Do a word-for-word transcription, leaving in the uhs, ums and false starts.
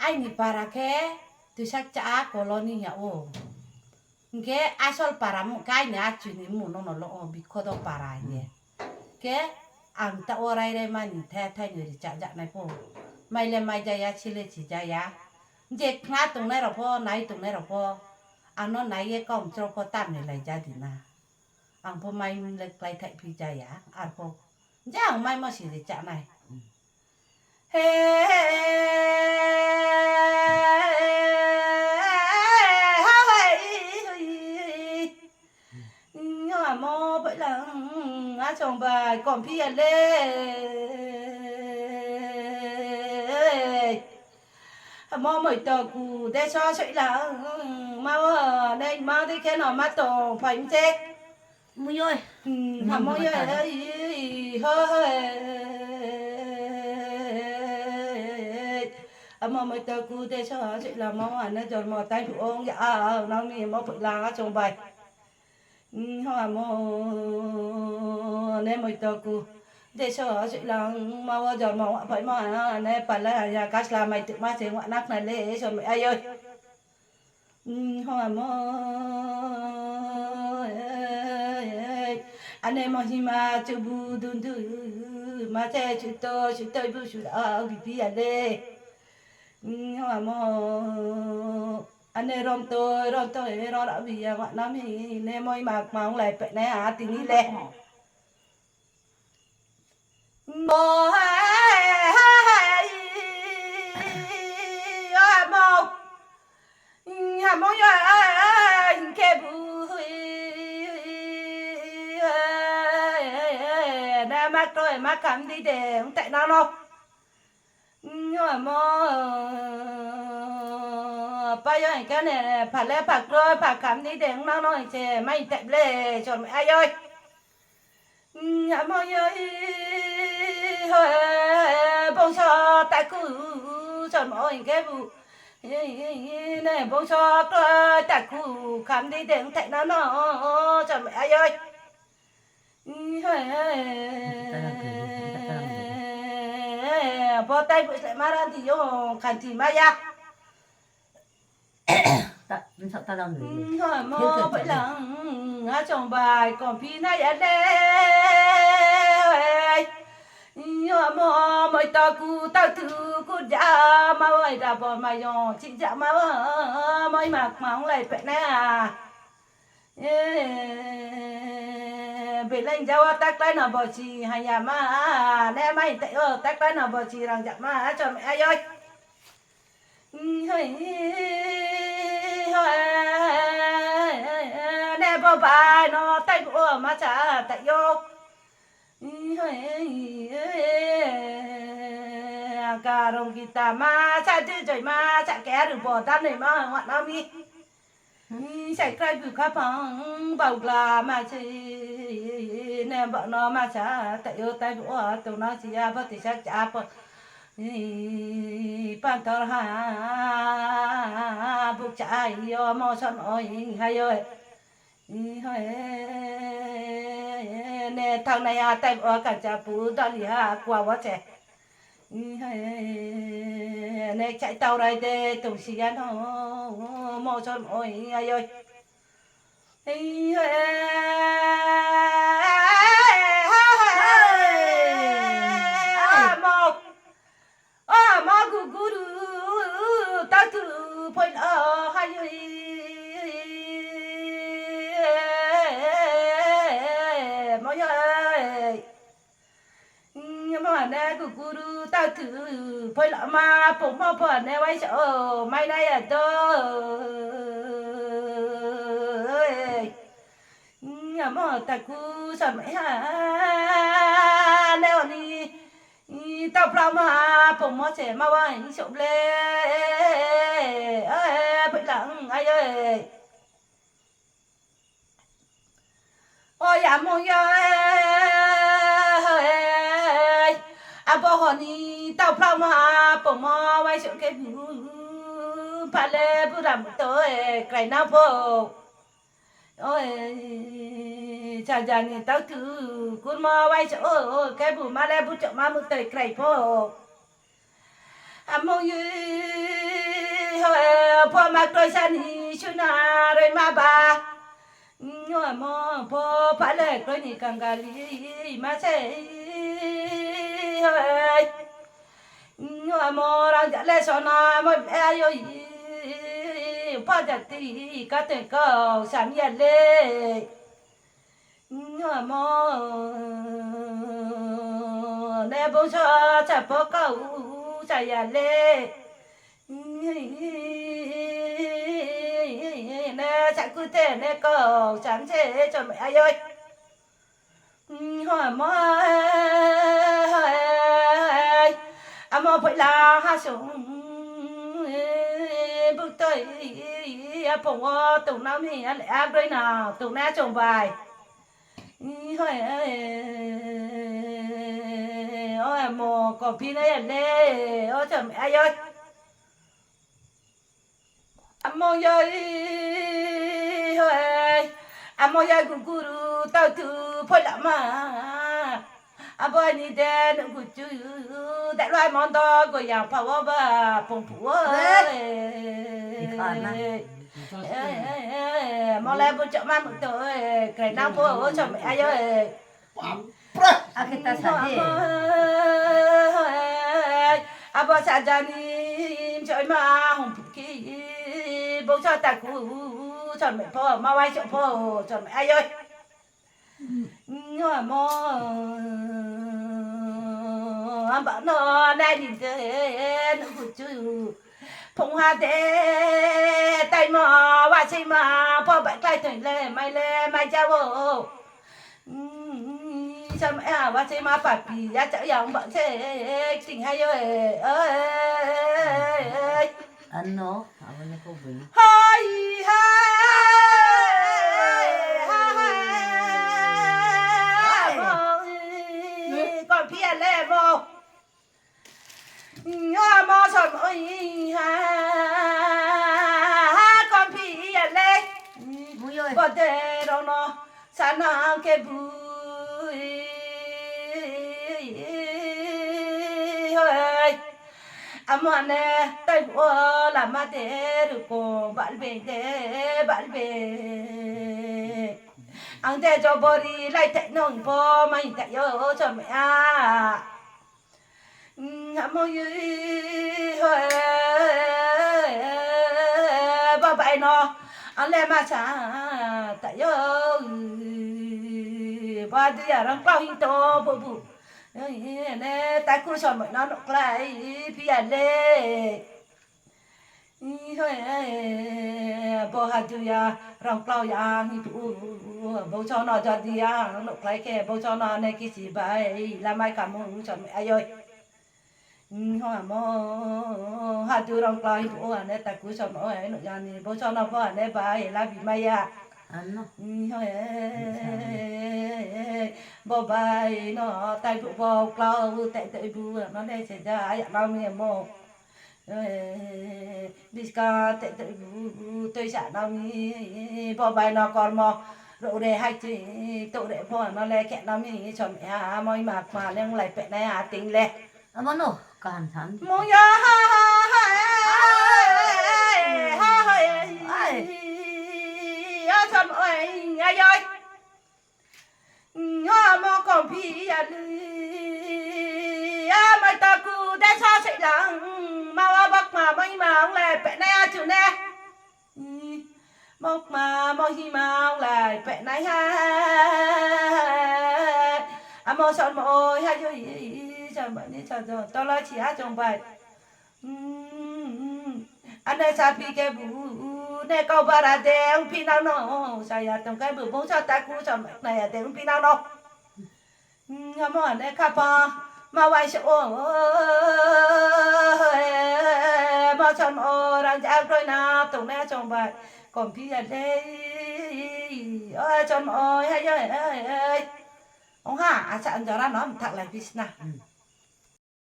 Aini para khe Toisa Kcha colony hing yag ou. Hing khe asol para mmung khe aini achu ni mmung no no lo o, Bikhodo para hing ye. Khe ang taoh wo rairai mani thai thai ni richajak nai pho. Mai le mai ja ya, si le si ja ya. Je khna tongnai rao pho, nai tongnai rao pho, ang no nai ye kaumchro pho tamni lai ja di na. Ang pho mai le kláithaihphi ja ya, arpho je ang maimo si ri chá nai. He, amo phaihlang, achong bai komphi ya le. Amo moito ku deso soihlang, ma wo, nei ma dei khe no ma tong phai mi se. Mui yo. Amo yo, amo moito ku deso soihlang, ma wo, ane jormo tai phuh ong ya, nang mi mo phuh lang achong bai. Ho amo, ne moito ku deso soihlang, ma wo jormo wa phaimo, ne pala ya kasla mai tma se wa na khna le, Isor mai ayoi. Ho amo, ane mohima chubu dundu, ma se chuto, chuto bu sura bibi ya le. Ho amo, ane romtoi, romtoi, ro rabi ya wa na mi, ne moi ma kma onglai peh nai ha tini le. Mo, amo, amo yo, hing khe bu, na ma kroi ma kham di de, ong tai na no. Amo, pa yo hing khe ne, pha le pha kroi pha kham di de, ong na no hing se, mai tai ble, Isor mai ayoi. Amo yo, ho, bongso takhu, Isor mai hing khe bu, ne bongso kroi takhu, kham di de, ong tai na no, Isor mai ayoi. Bo tai bu sleh ma ra di yo, khanti ma ya. Mo phaihlang, achong bai komphi nai ya le. Mo moito ku tau tu ku ja ma wai da bo ma yo chi ja ma wa, moi ma kma onglai peh na. Belai ja wo taklai no bo si haya ma, ne mai tai o taklai no bo si rang ja ma, Isor mai ayoi. Ne bo bai no tai bu o ma sa tai yo. Karong gita ma sa di joi ma sa ke aru bo da noi ma wa na mi. Sai krai bu khaphang baugla ma se, ne bo no ma sa tai yo tai bu o tong no si ya bo Toisa Kcha pho. Panthor ha, bukcha yo mo son o hing ha yo. Ne thanng nai ya tai bo Kanchanpur dali ha kua wo se. Ne chai tau rai de tong si ya no, mo son o hing ha yo. Amo, o amo guguru, tau tu phoi lo ha yo, mo yo. Amo ne guguru tau tu phoi lo ma pungmo pho ne wai so mai nai ya do. Amo takhu son mai ha ne o ni, tau phla ma pungmo se ma wai so le. Phoi lang ai ye. O ya mo ya, abo ho ni tau phla ma pungmo wai so khe bu, pha le bura muto krai na pho. Oi, chaja ni tau tu kurmo wai so khe bu ma le bu chokma mutoi krai pho. Amo ye, ho, pho ma kroi sa ni suna roi ma ba. Amo pho pha le kroi ni kangali ma se, ho. Amo rang ja le sona mo be ayo, pha ja ti ka te kau sa mi ya le. Amo ne bung so sa pho kau sa ya le. Ne sa ku te ne kau sa mi se chon ayo. Amo, amo phoila ha sung, buktoi, aphung wo tongnang mi, ale agroi na tongnai chung bai. O amo kophi nai ya le, o chon ayo. Amo yoi, hoi, amo yoi guguru tau tu phoila ma. Abo ni de nugu chu, de loi mondo goyang pha wo ba pung phu wo. Mo le bu chok ma mu to, krai nang pho, o chom ayo. Akhe ta sa di. Abo sa jani, choi ma hong phu ki, bo sa ta ku, chon me pho, ma wai so pho, chon me ayo. Amo, amba no nai ni de, nugu chu. Phung ha de, tai mo, wa sei ma, pho bai klái thoi le, mai le, mai ja wo. Sa ma ya, wa sei ma papi, ya cha ya ong ba se, ting ha yo e, oi. Ano, abo ni ko bui. Hai, hai, hai, hai. Amo, kon phi ya le mo. Amo son oi ha, kon phi ya le. Bo de rao no sana khe bui. Amo ne tai bo lama de ruko balbe de balbe. Ang de jobori lai tai nong pho mai tai yo chon me a. Amo ye, hoi, bo bai no, ang le ma sa ta yo, ba di ya rang klau hing to bo bu. Ne ta ku son mo no no klái phi ya le. Hoi, bo ha du ya, rang klau ya, hing phu, bo so no ja di ya, no klái khe, bo so no ne kisi bai, lamai kamu, son me ayo. Hoi, amo, ha du rang klau, hing phu, ne ta ku son mo, no ya ni, bo so no bo ne bai, la bi mai ya. Hoi, bo bai no, tai bu bo klau, tai tai bu, no ne se ja, ya no mi mo. Biska te te bu tui sa nang mi, bo bai no kormo, ro re hai chi, to re pho no le khe nang mi, chom ya, moi ma kma leng lai pe nai a ting le. Amo no, kaham sam. Mo ya ha ha ha, ha ha, ya chom oi, ya yoi. Amo kon phi ya li, amai ta ku de sa se lang, ma wa bak ma mai ma ong lai pe nai a chu ne. Bak ma mo hi ma ong lai pe nai ha. Amo son mo oi ha yo i, son mo ni son jo, to la chi a chong bai. Ane sa phi khe bu, ne kau bara de ong phi nang no, sa ya tong khe bu, bung sa ta ku sa mai nai ya de ong phi nang no. Amo ne kha pa, ma wai se o, ma son o, rang ja kroi na, tong ne chong bai, kon phi ya de, o son o, ya ya, ong ha, asa anjora no, mthak lai phi sna.